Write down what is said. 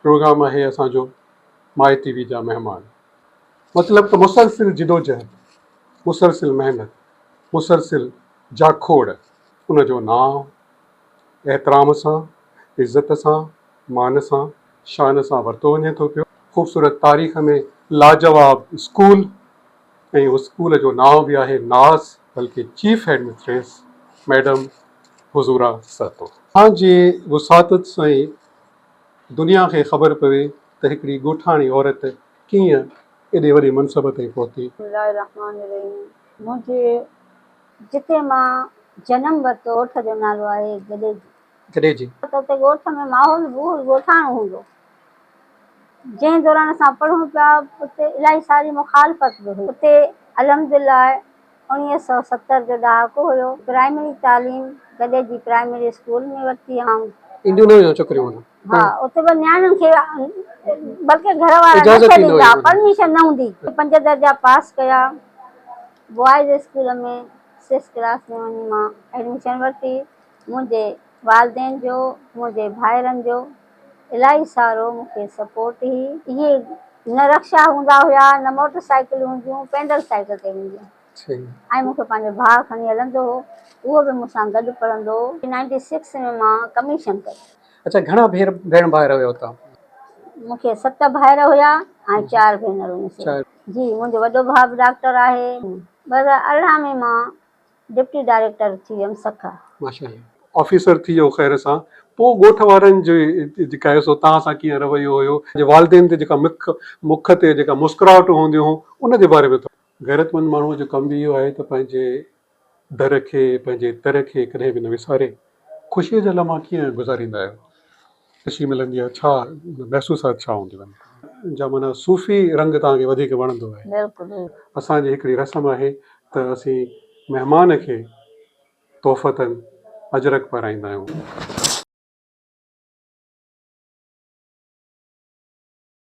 Programme آهي اسان جو مائي ٽي وي جا مهمان مطلب ته مسلسل جدوجهد مسلسل محنت مسلسل جاکوڙ ان جو نانء احترام سان عزت سان مان سان شان سان ورتو وڃي ٿو پيو. خوبصورت تاريخ ۾ لاجواب اسڪول ۽ اسڪول جو نانء به آهي ناز بلڪه chief head mistress madam Huzoora Sahto. اوهان جي وساطت سان ئي دنيا کي خبر پوي ته هڪڙي ڳوٺاڻي عورت ڪيئن ايڏي وڏي منصب تائين پهتي. بسم الله الرحمٰن الرحيم منهنجي جتي مان جنم ورتو ڳوٺ جو نالو آهي گڏيجي. گڏيجي. ته اتي ڳوٺ ۾ ماحول به ڳوٺاڻو هوندو. جنهن دوران اسان پڙهون پيا اتي الاهي ساري مخالفت به هئي. اتي الحمدلله 1970 جو ڏهاڪو هيو. پرائمري تعليم گڏي جي پرائمري اسڪول ۾ ورتي هئم. اينديون نه هيون ڇوڪريون هن. ها اتي به نياڻين کي بلڪه گهر وارا نه ڇڏيندا ها پرميشن نه هوندي. پنج درجا پاس ڪيا بوائز اسڪول ۾ سڪس ڪلاس ۾ وڃي مان ايڊميشن ورتي. منهنجي والدين جو منهنجي ڀائرن جو الاهي سارو مون کي سپورٽ هي. اهي نه رڪشا هوندا هيا نه موٽر سائيڪلون هونديون پينڊل سائيڪل تي وينديون ۽ مون کي پنهنجو ڀاء کڻي هلندو هو اهو به مون سان گڏ پڙهندو هو. نائنٽي سڪس ۾ مان ڪميشن ڪئي. اڇا گهڻا ڀير ڀيڻ ڀائر هيو توهان؟ مون کي ست ڀائر هيا ۽ چار ڀينرون هيون. جي منهنجو وڏو ڀاء به ڊاڪٽر آهي. 2018 ۾ مان ڊپٽي ڊائريڪٽر ٿي ويم سکر. ماشاءالله آفيسر ٿي ويو خير سان پوء ڳوٺ وارن جو جيڪا آهي سو توهان سان ڪيئن رويو هيو جي والدين تي جيڪا مک مک تي جيڪا مسڪراهٽون هونديون هيون ان جي باري ۾ ٿورو. غيرتمند ماڻهوء جو ڪم به اهو آهي ته پنهنجي در کي پنهنجي تر کي ڪڏهن به نه وساري. خوشيء جا لمحا ڪيئن گذاريندا آهيو؟ خوشي ملندي آهي ڇا محسوسات ڇا هونديون آهن؟ جا معنيٰ صوفي رنگ توهان کي وڌيڪ وڻندو آهي. بلڪل. اسان جي هڪڙي رسم آهي ته اسين مهمان کي تحفتن اجرڪ پارائيندا آهيون.